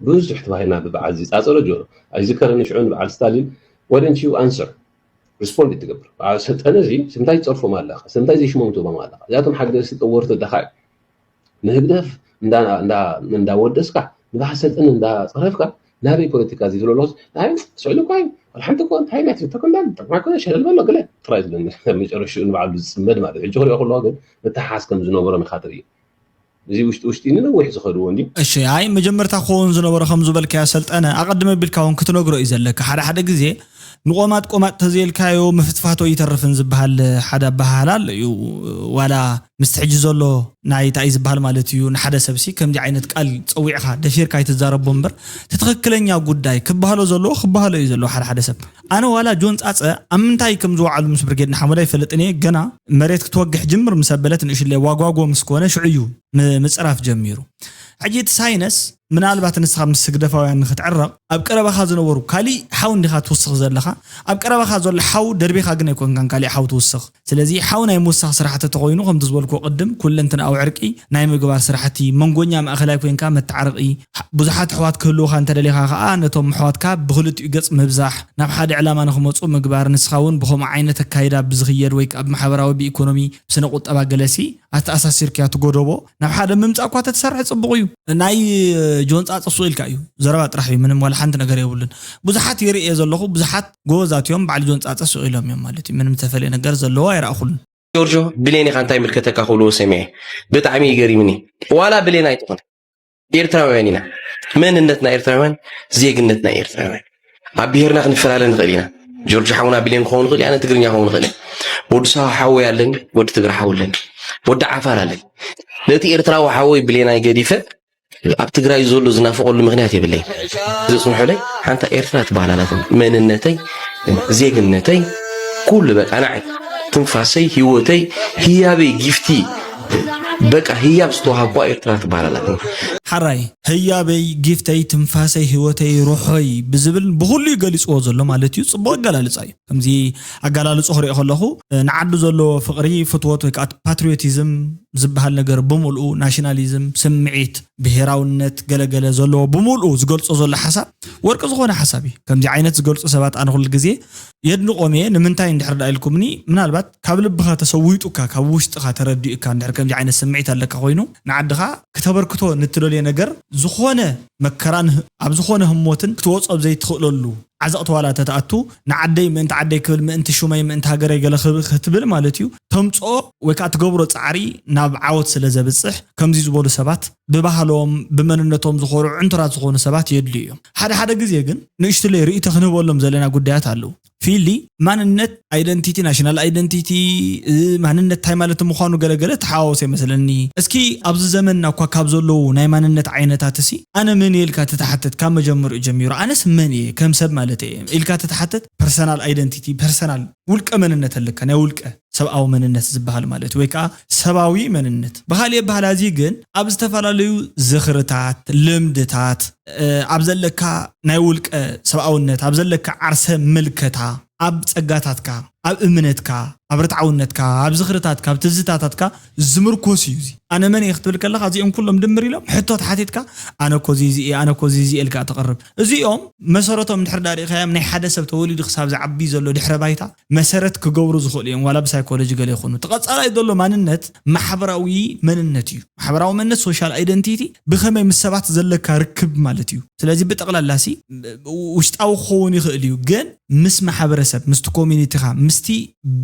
ብዙሕ ተባሂልና ብበዓል እዚ ጻጸሎ ጆሮ ኣይዝከረኒ ሽዑ ንበዓል ስታሊን why don't you answer respond ትገብር በዓል ሰልጠነ እዚ ስምታይ ጸርፎም ኣለኻ ስምታይ ዘይሽሞም ትቦም ኣለኻ እዚኣቶም ሓገዝቲ ጠወርቲ ደኻ እዩ ንህግደፍ እንዳወደስካ ንባሓሰልጥን እንዳፀረፍካ ናበይ ፖለቲካ እዚ ዝብሎ ኣለኩስ ኣይ ስዕሉ እኳ እዩ ሓንቲ እኮ እንታይ ናይ ትብተክ እንዳል ጥቅማ እኮ ሸለል በሎ ገለ ጥራይ ዝብለኒ መጨረሽኡ ንባዕሉ ዝፅመድ ማለት ሕጂ ክሪኦ ከለዋ ግን ምትሓስ ከም ዝነበሮም ኢካ ትርኢ እዚ ውሽጢ ውሽጢ ንነዊሕ ዝኸድዎ እንዲ እሺ ኣይ መጀመርታ ክኸውን ዝነበሮ ከም ዝበልካዮ ሰልጠነ ኣቐድመ ቢልካ እውን ክትነግሮ እዩ ዘለካ ሓደ ሓደ ግዜ ንቆማጥ ቆማጥ ተዘየልካዮ ምፍትፋቶ ይተርፍን ዝበሃል ሓደ ኣበሃህላ ኣሎ እዩ ዋላ ምስቲ ሕጂ ዘሎ ናይ እንታይ ዝበሃል ማለት እዩ ንሓደ ሰብሲ ከምዚ ዓይነት ቃል ፀዊዕካ ደፊርካ ኣይትዛረቦ እምበር እቲ ትኽክለኛ ጉዳይ ክበሃሎ ዘለዎ ክበሃሎ እዩ ዘለዎ ሓደ ሓደ ሰብ ኣነ ዋላ ጆን ፃፀ ኣብ ምንታይ ከም ዝወዓሉ ምስ ብርጌድ ንሓመዱ ኣይፈልጥን እየ ገና መሬት ክትወግሕ ጅምር ምስ ኣበለት ንእሽለ ዋጓጎ ምስ ኮነ ሽዑ እዩ ምፅራፍ ጀሚሩ ሕጂ እቲ ሳይነስ ምናልባት ንስኻ ምስ ህግደፋውያን ንክትዕረቕ ኣብ ቀረባኻ ዝነበሩ ካሊእ ሓው እንዲኻ ትውስኽ ዘለኻ ኣብ ቀረባኻ ዘሎ ሓው ደርቢኻ ግን ኣይኮንካን ካሊእ ሓው ትውስኽ ስለዚ ሓው ናይ ምውሳኽ ስራሕ ተተኾይኑ ከምቲ ዝበልኩ ቅድም ኩለንትንኣዊ ዕርቂ ናይ ምግባር ስራሕቲ መንጎኛ ማእኸላይ ኮይንካ መተዓረቒ ብዙሓት ኣሕዋት ክህልውኻ እንተደሊኻ ከዓ ነቶም ኣሕዋትካ ብክልቲኡ ገፅ ምብዛሕ ናብ ሓደ ዕላማ ንክመፁ ምግባር ንስኻ እውን ብከምኡ ዓይነት ኣካይዳ ብዝኽየድ ወይ ከዓ ብማሕበራዊ ብኢኮኖሚ ብስነ ቁጠባ ገለሲ ኣተኣሳሲርካያ ትጎደቦ ናብ ሓደ ምምፃእ እኳ ተትሰርሕ ፅቡቕ እዩ ናይ ጆን ፃፀ ሱቕ ኢልካ እዩ ዘረባ ጥራሕ እዩ ምንም ዋላ ሓንቲ ነገር የብሉን ብዙሓት ይርኢ እየ ዘለኹ ብዙሓት ጎበዛት እዮም በዓል ጆን ፃፀ ሱቕ ኢሎም እዮም ማለት እዩ ምንም ዝተፈለየ ነገር ዘለዎ ኣይረኣኹሉን ጆርጆ ብሌን ኢኻ እንታይ ምልከተካ ክብልዎ ሰሚዐ ብጣዕሚ ይገሪምኒ ዋላ ብሌን ኣይትኾን ኤርትራውያን ኢና መንነትና ኤርትራውያን ዜግነትና ኤርትራውያን ኣብ ብሄርና ክንፈላለ ንኽእል ኢና ጆርጆ ሓውና ብሌን ክኸውን ይኽእል ኣነ ትግርኛ ክኸውን ይኽእል ወዲ ሳሆ ሓወይ ኣለኒ ወዲ ትግረ ሓው ኣለኒ ወዲ ዓፋር ኣለኒ ነቲ ኤርትራዊ ሓወይ ብሌናይ ገዲፈ ኣብ ትግራይ ዘሎ ዝናፍቐሉ ምኽንያት የብለይ ዘፅንሑለይ ሓንታ ኤርትራ ትበሃል ኣላትኒ መንነተይ ዜግነተይ ኩሉ በቃ ንዓይ ትንፋሰይ ህይወተይ ህያበይ ጊፍቲ በቃ ህያብ ዝተዋሃብኳ ኤርትራ ትበሃል ኣላትኒ። ሓራይ ህያበይ፣ ጊፍተይ፣ ትንፋሰይ፣ ህይወተይ፣ ሩሖይ ብዝብል ብኹሉ እዩ ገሊፅዎ ዘሎ ማለት እዩ። ፅቡቕ ኣገላልፃ እዩ። ከምዚ ኣገላልፁ ክሪኦ ከለኹ ንዓዱ ዘለዎ ፍቕሪ፣ ፍትወት ወይ ከዓ ፓትሪዮቲዝም ዝበሃል ነገር ብምልኡ፣ ናሽናሊዝም፣ ስምዒት፣ ብሄራውነት፣ ገለገለ ዘለዎ ብምልኡ ዝገልፆ ዘሎ ሓሳብ ወርቂ ዝኾነ ሓሳብ እዩ። ከምዚ ዓይነት ዝገልፁ ሰባት ኣነ ኩሉ ግዜ የድንቖም እየ። ንምንታይ እንድሕር ዳ ኢልኩምኒ፣ ምናልባት ካብ ልብኻ ተሰዊጡካ፣ ካብ ውሽጥኻ ተረዲኡካ እንድሕር ከምዚ ዓይነት ስምዒት ኣለካ ኮይኑ፣ ንዓድኻ ክተበርክቶ ንትደልዮ ነገር ዝኾነ መከራን ኣብ ዝኾነ ህሞትን ክትወጾ ኣብ ዘይትኽእለሉ ዓዘቕቲ ዋላ ተተኣቱ፣ ንዓደይ ምእንቲ ዓደይ ክብል፣ ምእንቲ ሹመይ ምእንቲ ሃገረይ ገለ ክትብል ማለት እዩ፣ ተምጽኦ ወይ ከዓ ትገብሮ ጻዕሪ ናብ ዓወት ስለ ዘብጽሕ፣ ከምዚ ዝበሉ ሰባት ብባህሎም ብመንነቶም ዝኾርዑ ዕንቱራት ዝኾኑ ሰባት የድልዩ እዮም። ሓደ ሓደ ግዜ ግን ንእሽትለይ ርእይቶ ክንህበሎም ዘለና ጉዳያት ኣለዉ። ፊሊ ማንነት፣ ኣይደንቲቲ፣ ናሽናል ኣይደንቲቲ፣ ማንነት እንታይ ማለት ምዃኑ ገለገለ ተሓዋወሰ ይመስለኒ። እስኪ ኣብዚ ዘመንና እኳ ካብ ዘለዉ ናይ ማንነት ዓይነታት እሲ ኣነ መን እየ ኢልካ ተተሓተት ካብ መጀመሪኡ ጀሚሩ፣ ኣነስ መን እየ ከም ሰብ ማለት እየ ኢልካ ተተሓተት፣ ፐርሰናል ኣይደንቲቲ፣ ፐርሰናል ውልቀ መንነት ኣለካ፣ ናይ ውልቀ ሰብኣዊ መንነት ዝበሃል ማለት ወይ ከዓ ሰባዊ መንነት ብካሊእ ኣበሃህላ። እዚ ግን ኣብ ዝተፈላለዩ ዝኽርታት፣ ልምድታት፣ ኣብ ዘለካ ናይ ውልቀ ሰብኣውነት፣ ኣብ ዘለካ ዓርሰ ምልከታ፣ ኣብ ጸጋታትካ፣ ኣብ እምነትካ፣ ኣብ ርትዓውነትካ፣ ኣብ ዝኽርታትካ፣ ኣብ ትዝታታትካ ዝምርኮስ እዩ። እዚ ኣነ መን እየ ክትብል ከለካ እዚኦም ኩሎም ድምር ኢሎም ሕቶ ተሓቲትካ ኣነ እኮ እዚ እዚ እየ፣ ኣነ እኮ እዚ እዚ እየ ኢልካ ትቐርብ። እዚኦም መሰረቶም እንድሕር ዳሪእካዮም ናይ ሓደ ሰብ ተወሊዱ ክሳብ ዝዓቢ ዘሎ ድሕረ ባይታ መሰረት ክገብሩ ዝኽእሉ እዮም። ዋላ ብሳይኮሎጂ ገለ ይኹኑ እቲ ቀጻላይ ዘሎ ማንነት ማሕበራዊ መንነት እዩ። ማሕበራዊ መንነት ሶሻል ኣይደንቲቲ ብኸመይ ምስ ሰባት ዘለካ ርክብ ማለት እዩ። ስለዚ ብጠቕላላ ሲ ውሽጣዊ ክኸውን ይኽእል እዩ፣ ግን ምስ ማሕበረሰብ ምስቲ ኮሚኒቲኻ ምስቲ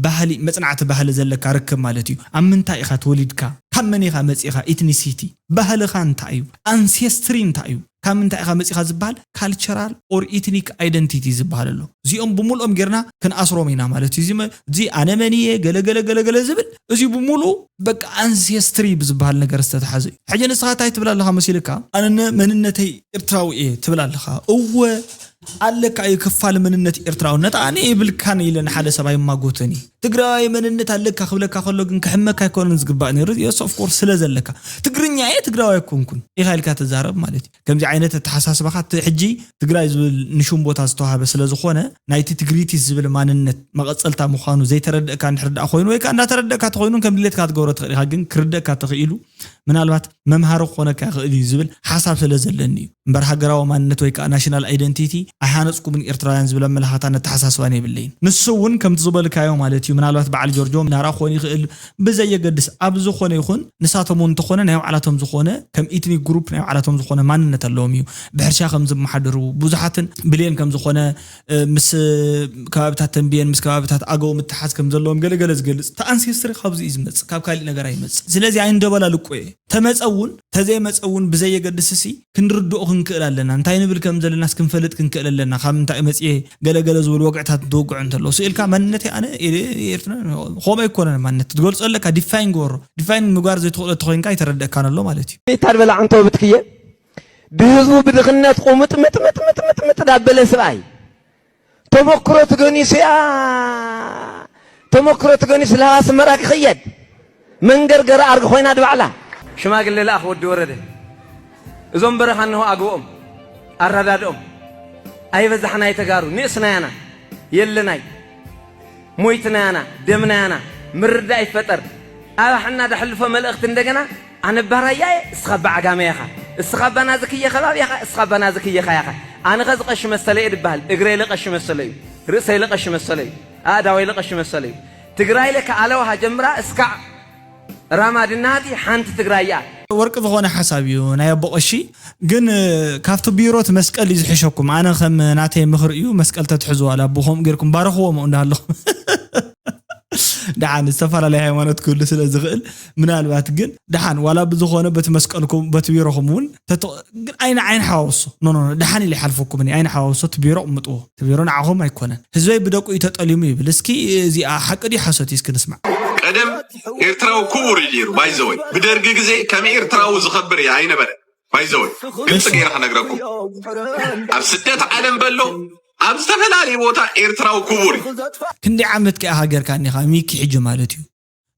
ባህሊ መጽናዕቲ ባህሊ ዘለካ ርክብ ማለት እዩ። ኣብ ምንታይ ኢኻ ተወሊድካ፣ ካብ መን ኢኻ መጺኻ፣ ኢትኒሲቲ ባህልኻ እንታይ እዩ፣ ኣንሴስትሪ እንታይ እዩ፣ ካብ ምንታይ ኢኻ መጺኻ ዝበሃል ካልቸራል ኦር ኢትኒክ ኣይደንቲቲ ዝበሃል ኣሎ። እዚኦም ብምልኦም ጌርና ክንኣስሮም ኢና ማለት እዩ። እዚ ኣነ መን እየ ገለገለ ገለገለ ዝብል እዚ ብምሉ በቃ ኣንሴስትሪ ብዝበሃል ነገር ዝተተሓዘ እዩ። ሕጂ ንስኻ እንታይ ትብል ኣለኻ መሲልካ? ኣነ መንነተይ ኤርትራዊ እየ ትብል ኣለኻ። እወ ኣለካ እዩ ክፋል መንነት ኤርትራውነት። ኣነ የብልካን ኢለ ንሓደ ሰብ ኣይማጎተን እዩ። ትግራዋይ መንነት ኣለካ ክብለካ ከሎ ግን ክሕመካ ኣይኮነን ዝግባእ ነይሩ። የስ ኦፍ ኮርስ ስለ ዘለካ ትግርኛ እየ ትግራዋይ ኣይኮንኩን ኢኻ ኢልካ ትዛረብ ማለት እዩ። ከምዚ ዓይነት ኣተሓሳስባኻ እቲ ሕጂ ትግራይ ዝብል ንሹም ቦታ ዝተዋሃበ ስለ ዝኾነ ናይቲ ትግሪቲስ ዝብል ማንነት መቐጸልታ ምዃኑ ዘይተረድእካ እንድሕር ደኣ ኮይኑ ወይ ከዓ እንዳተረድእካ ተኾይኑን ከም ድሌትካ ትገብሮ ትኽእል ኢኻ። ግን ክርደእካ ተኽኢሉ ምናልባት መምሃሪ ክኾነካ ይኽእል እዩ ዝብል ሓሳብ ስለ ዘለኒ እዩ እምበር ሃገራዊ ማንነት ወይ ከዓ ናሽናል ኣይደንቲቲ ኣይሃነፅኩምን ኤርትራውያን ዝብል ኣመለኻታን ኣተሓሳስባን የብለይን። ንሱ እውን ከምቲ ዝበልካዮ ማለት እዩ ምናልባት በዓል ጆርጆ ናራ ክኾን ይኽእል ብዘየገድስ ኣብ ዝኾነ ይኹን ንሳቶም እውን እንተኾነ ናይ ባዕላቶም ዝኾነ ከም ኢትኒክ ግሩፕ ናይ ባዕላቶም ዝኾነ ማንነት ኣለዎም እዩ። ብሕርሻ ከም ዝመሓደሩ ብዙሓትን ብልየን ከም ዝኾነ ምስ ከባብታት ተንብየን ምስ ከባብታት ኣገው ምትሓዝ ከም ዘለዎም ገለገለ ዝገልፅ እቲ ኣንሴስትሪ ካብዚ እዩ ዝመፅእ ካብ ካሊእ ነገር ኣይመፅእ። ስለዚ ኣይንደበላልቆ እየ ተመፀ እውን ተዘይመፀ እውን ብዘየገድስ ሲ ክንርድኦ ክንክእል ኣለና። እንታይ ንብል ከም ዘለናስ ክንፈልጥ ክንክእል ኣለና። ካብ ምንታይ መፅየ ገለገለ ዝብሉ ወግዕታት እንትውግዑ እንተለዉ ስእልካ መንነተይ ኣነ ኤርትራ ከምኡ ኣይኮነን ማንነት ትገልፆ ኣለካ ዲፋይን ግበሮ። ዲፋይን ምግባር ዘይትኽእሎ ተኮይንካ ይተረደእካን ኣሎ ማለት እዩ። ይታድ በላ ዓንቶ ብትክየ ብህዝቡ ብድኽነት ቁምጥምጥምጥምጥምጥ ዳበለ ስብኣይ ተመክሮ ትገኒሱ ያ ተመክሮ ትገኒሱ ለሃ ስመራ ክኸየድ መንገርገር ኣርግ ኮይና ድባዕላ ሽማግለ ለኣኽ ወዲ ወረደ እዞም በረኻ እንሆ ኣግብኦም ኣረዳድኦም ኣይበዛሕናይ ተጋሩ ንእስናያና የለናይ ሞይትናያና ደምናያና ምርዳእ ይፈጠር ኣባሕና ደሕልፎ መልእኽቲ እንደገና ኣነ ባራያ እየ እስኻ ባዓጋመ ኢኻ እስኻ ባናዝክየ ከባቢ ኢኻ እስኻ ባናዝክየ ኻያኻ ኣነ ኸዚ ቀሺ መሰለ እየ ድበሃል እግረይ ለቀሺ መሰለ እዩ ርእሰይ ለቀሺ መሰለ እዩ ኣእዳወይ ለቀሺ መሰለ እዩ ትግራይ ለካ ኣለዋሃ ጀምራ እስካዕ ራማ ድናሃቲ ሓንቲ ትግራይ እያ ወርቂ ዝኾነ ሓሳብ እዩ ናይ ኣቦ ቀሺ ግን ካብቲ ቢሮ እቲ መስቀል እዩ ዝሕሸኩም ኣነ ከም ናተይ ምኽሪ እዩ መስቀል ተትሕዙ ዋላ ብኸምኡ ጌርኩም ባረኽዎም እንዳሃለኹም ደሓን ዝተፈላለየ ሃይማኖት ክህሉ ስለ ዝኽእል ምናልባት ግን ደሓን ዋላ ብዝኾነ በቲ መስቀልኩም በቲ ቢሮኹም እውን ግን ኣይን ዓይን ሓዋውሶ ኖ ኖ ደሓን ኢለ ይሓልፈኩም እኔ ኣይን ሓዋውሶ እቲ ቢሮ ቅምጥዎ እቲ ቢሮ ንዓኹም ኣይኮነን ህዝበይ ብደቁ እዩ ተጠሊሙ ይብል እስኪ እዚኣ ሓቂ ድዩ ሓሶት እዩ እስኪ ንስማዕ ቀደም ኤርትራዊ ክቡር እዩ ነይሩ ባይዘወይ ብደርጊ ግዜ ከም ኤርትራዊ ዝኸብር እየ ኣይነበረ ባይዘወይ ግልፂ ገይረ ክነግረኩም ኣብ ስደት ዓለም በሎ ኣብ ዝተፈላለየ ቦታ ኤርትራዊ ክቡር እዩ ክንደይ ዓመት ከኣ ሃገርካ እኒኻ ሚኪ ሕጂ ማለት እዩ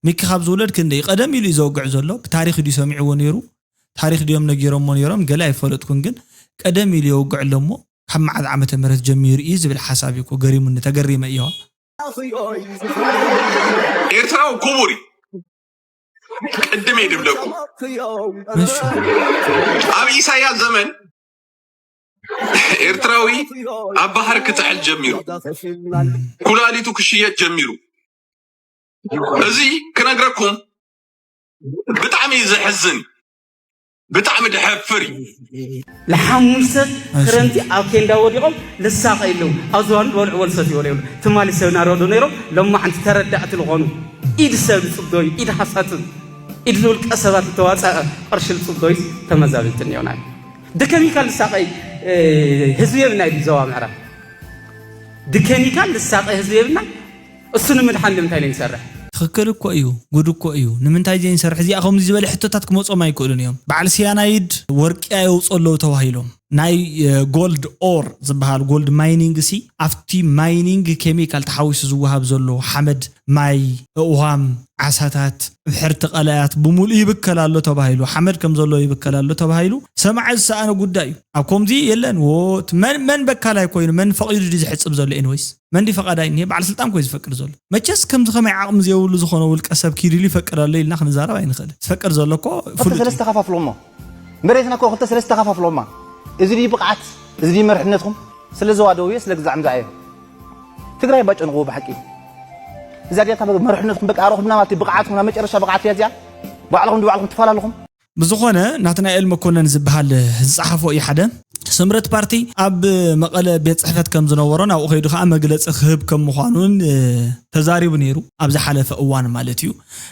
ሚኪ ካብ ዝውለድ ክንደይ ቀደም ኢሉ እዩ ዘውግዕ ዘሎ? ብታሪኽ ድዩ ሰሚዕዎ ነይሩ? ታሪኽ ድዮም ነጊሮሞ ነይሮም? ገለ ኣይፈለጥኩን፣ ግን ቀደም ኢሉ የውግዕ ኣሎ እሞ ካብ መዓዝ ዓመተ ምህረት ጀሚሩ እዩ ዝብል ሓሳብ እዩ እኮ ገሪሙኒ፣ ተገሪመ እየዋ። ኤርትራዊ ክቡር እዩ። ቅድም እየ ድብለኩም። እሺ። ኣብ ኢሳያስ ዘመን ኤርትራዊ ኣብ ባህር ክጥዕል ጀሚሩ፣ ኩላሊቱ ክሽየጥ ጀሚሩ። እዚ ክነግረኩም ብጣዕሚ እዩ ዘሕዝን፣ ብጣዕሚ ድሐፍር እዩ። ንሓሙሽተ እሺ። ክረምቲ ኣብ ኬንዳ ወዲቖም ልሳቐዩ ኣለዉ። ኣብ ዝባኑ ዝበልዕዎ ዝሰትይዎ ዘይብሉ። ትማሊ ሰብ ናረዱ ነይሮም፣ ሎማዓንቲ ተረዳእቲ ዝኾኑ ኢድ ሰብ ዝጽብደዩ፣ ኢድ ሃሳትን ኢድ ዝውልቀ ሰባት ዝተዋፀአ ቅርሺ ዝጽብደዩ ተመዛበልቲ እኒኦና። ብኬሚካል ዝሳቐይ ህዝቢ የብልና እዩ ዞባ ምዕራብ። ብኬሚካል ዝሳቐይ ህዝቢ የብልና። እሱ ንምድሓን ንምንታይ ነው የሚሰርሕ? ትኽክል እኮ እዩ፣ ጉድ እኮ እዩ። ንምንታይ ዘይንሰርሕ? እዚኣ ከምዚ ዝበለ ሕቶታት ክመጾም ኣይክእሉን እዮም። በዓል ሲያናይድ ወርቂ የውፅኡ ኣለዉ ተባሂሎም። ናይ ጎልድ ኦር ዝበሃል ጎልድ ማይኒንግ ሲ ኣብቲ ማይኒንግ ኬሚካል ተሓዊሱ ዝወሃብ ዘሎ ሓመድ፣ ማይ፣ እዋም፣ ዓሳታት፣ ብሕርቲ ቀላያት ብምሉእ ይብከል ኣሎ ተባሂሉ። ሓመድ ከም ዘሎ ይብከል ኣሎ ተባሂሉ። ሰማዒ ዝሰኣነ ጉዳይ እዩ። ኣብ ከምዚ የለን። ወት መን መን በካላይ ኮይኑ መን ፈቒዱ ድዩ ዝሕጽብ ዘሎ? ኤንወይስ መንዲ ፈቓዳይ እኒሄ በዓል ስልጣን ኮይ ዝፈቅድ ዘሎ። መቸስ ከምዚ ከመይ ዓቕሚ ዘይብሉ ዝኾነ ውልቀ ሰብ ኪድሉ ይፈቅድ ኣሎ ኢልና ክንዛረብ ኣይንኽእል። ዝፈቅድ ዘሎ እኮ ክልተ ፍሉጥ እዩ። ሰለስተ ከፋፍሎሞ። መሬትና እኮ ክልተ ሰለስተ ከፋፍሎማ። እዚ ድዩ ብቕዓት፣ እዚ ድዩ መርሕነትኩም? ስለ ዘዋደውዮ ስለ ግዛዕ ምዛዕ እዮ። ትግራይ ባጨንቕዎ ብሓቂ። እዛ ዲያታ መርሕነትኩም በቃ ኣረኹምና ማለት እዩ። ብቕዓትኩም ናብ መጨረሻ ብቕዓት እያ እዚኣ። ባዕልኹም ንባዕልኩም ትፈላለኹም። ብዝኾነ ናትናኤል መኮነን ዝበሃል ዝጸሓፎ እዩ ሓደ። ስምረት ፓርቲ ኣብ መቐለ ቤት ጽሕፈት ከም ዝነበሮን ኣብኡ ከይዱ ከዓ መግለጺ ክህብ ከም ምዃኑን እ፣ ተዛሪቡ ነይሩ፣ ኣብ ዝሓለፈ እዋን ማለት እዩ።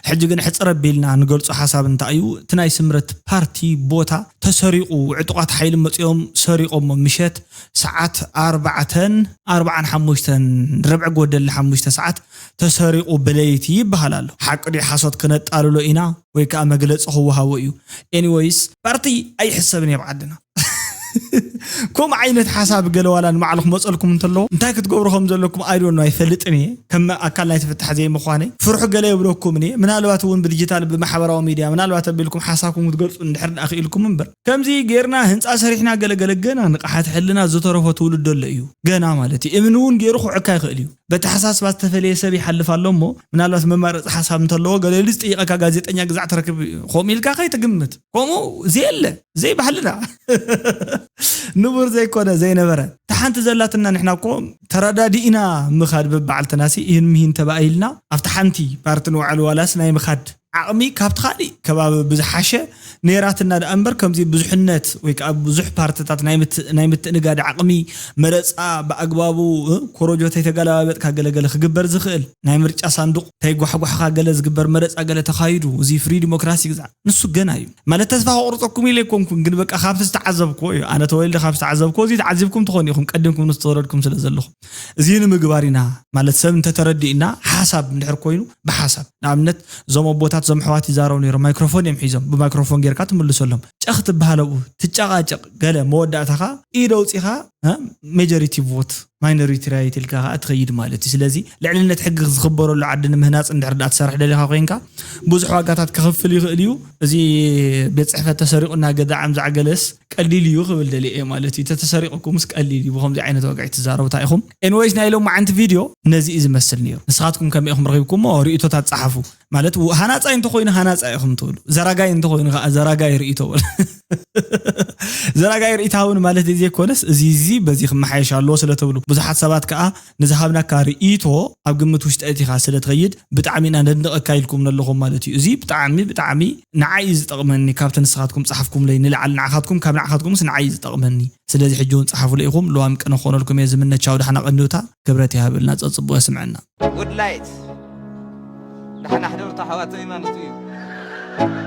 ሕጂ ግን ሕጽር ኣቢልና ንገልጾ ሓሳብ እንታይ እዩ? እቲ ናይ ስምረት ፓርቲ ቦታ ተሰሪቑ፣ ዕጡቓት ሓይሊ መጺኦም ሰሪቖሞ፣ ምሸት ሰዓት ኣርባዕተን ኣርባዓን ሓሙሽተን፣ ርብዒ ጎደል ሓሙሽተ ሰዓት ተሰሪቑ ብለይቲ ይበሃል ኣሎ። ሓቂ ድዩ ሓሶት ክነጣልሎ ኢና ወይ ከዓ መግለጺ ክወሃቦ እዩ። ኤኒወይስ ፓርቲ ኣይሕሰብን እየ ኣብ ዓድና። ከምኡ ዓይነት ሓሳብ ገለ ዋላ ንባዕሉ ክመፀልኩም እንተለዎ እንታይ ክትገብሩ ከም ዘለኩም ኣይዶኖ ኣይፈልጥን እየ። ከም ኣካል ናይ ተፈታሕ ዘይምዃነይ ፍርሑ ገለ የብለኩምን እየ። ምናልባት እውን ብዲጂታል ብማሕበራዊ ሚድያ ምናልባት ኣቢልኩም ሓሳብኩም ክትገልፁ እንድሕር ደኣ ክኢልኩም እምበር ከምዚ ጌርና ህንፃ ሰሪሕና ገለገለ ገና ንቕሓት ሕልና ዝተረፎ ትውልዶ ኣሎ እዩ። ገና ማለት እዩ። እምኒ እውን ገይሩ ክውዕካ ይኽእል እዩ። በተሓሳስባ ዝተፈለየ ሰብ ይሓልፍ ኣሎ እሞ ምናልባት መማረፂ ሓሳብ እንተለዎ ገለ ኢሉ ዝጥይቐካ ጋዜጠኛ ግዛዕ ትረክብ ከምኡ ኢልካ ከይትግምት። ከምኡ ዘየለ ዘይባህልና ንቡር ዘይኮነ ዘይነበረ እታ ሓንቲ ዘላትና ንሕና እኮ ተረዳዲእና ምኻድ በበዓልትናሲ ይህን ምሂን ተባኢልና ኣብቲ ሓንቲ ፓርቲ ንውዕል ዋላስ ናይ ምኻድ ዓቕሚ ካብቲ ካሊእ ከባቢ ብዝሓሸ ነይራትና ደኣ እምበር ከምዚ ብዙሕነት ወይ ከዓ ብዙሕ ፓርትታት ናይ ምት- ናይ ምትእንጋድ ዓቕሚ መረፃ ብኣግባቡ እ፣ ኮረጆ ተይተገለባበጥካ ገለገለ ክግበር ዝኽእል ናይ ምርጫ ሳንዱቕ ተይጓሕጓሕካ ገለ ዝግበር መረፃ ገለ ተኻይዱ እዚ ፍሪ ዲሞክራሲ ግዛዕ ንሱ ገና እዩ ማለት ተስፋ ከቑርፀኩም ኢለ ኣይኮንኩን ግን በቃ ካብቲ ዝተዓዘብክዎ እዩ ኣነ ተወልደ ካብ ዝተዓዘብክዎ እዚ ተዓዚብኩም ትኾኑ ኢኹም ቀዲምኩም ንዝተወለድኩም ስለ ዘለኹም እዚ ንምግባር ኢና ማለት ሰብ እንተተረዲእና ሓሳብ እንድሕር ኮይኑ ብሓሳብ ንኣብነት እዞም ኣቦታት እዞም ኣሕዋት ይዛረቡ ነይሮም ማይክሮፎን እዮም ሒዞም ብማይክሮፎን ጌርካ ትምልሰሎም ጨኽ ትበሃል ኣብኡ ትጨቓጨቕ ገለ መወዳእታኻ ኢድ ኣውፂኻ ሜጆሪቲ ቮት ማይኖሪቲ ራይት ኢልካ ከዓ ትኸይድ ማለት እዩ ስለዚ ልዕልነት ሕጊ ዝኽበረሉ ዓዲ ንምህናፅ እንድሕር ዳ ትሰርሕ ደሊኻ ኮይንካ ብዙሕ ዋጋታት ክኽፍል ይኽእል እዩ እዚ ቤት ፅሕፈት ተሰሪቑና ገዳዓም ዛዕገለስ ቀሊል እዩ ክብል ደሊየ እየ ማለት እዩ ተተሰሪቑኩምስ ቀሊል እዩ ብከምዚ ዓይነት ዋጋ ትዛረቡ እንታይ ኢኹም ኤንወይስ ናይ ሎማዓንቲ ቪድዮ ነዚ እዩ ዝመስል ነይሩ ንስኻትኩም ከመይ ኢኹም ረኺብኩሞ ርእቶታት ፀሓፉ ማለት ሃናፃይ እንተኮይኑ ሃናፃይ ኢኹም ትብሉ ዘራጋይ እንተኮይኑ ከዓ ዘራጋይ ርእቶ በል ዘራጋይ ርእታውን ማለት እዚ ዘይኮነስ እዚ እዚ በዚ ክመሓየሽ ኣለዎ ስለ ትብሉ ብዙሓት ሰባት ከዓ ንዝሃብናካ ርእቶ ኣብ ግምት ውሽጢ ኣእቲኻ ስለ ትኸይድ ብጣዕሚ ኢና ነድንቐካ ኢልኩም ነለኹም ማለት እዩ እዚ ብጣዕሚ ብጣዕሚ ንዓይ እዩ ዝጠቕመኒ ካብቲ ንስኻትኩም ፀሓፍኩምለይ ንላዕሊ ንዓኻትኩም ካብ ንዓኻትኩምስ ንዓይ እዩ ዝጠቕመኒ ስለዚ ሕጂ እውን ፀሓፉለ ኢኹም ልዋም ቅነ ክኾነልኩም እየ ዝምነ ቻው ደሓና ቀንዩታ ክብረት ይሃበልና ፀፅቡቕ የስምዐና ጉድ ላይት ደሕና ሕደሩ ተሓዋተይ ማንቱ እዩ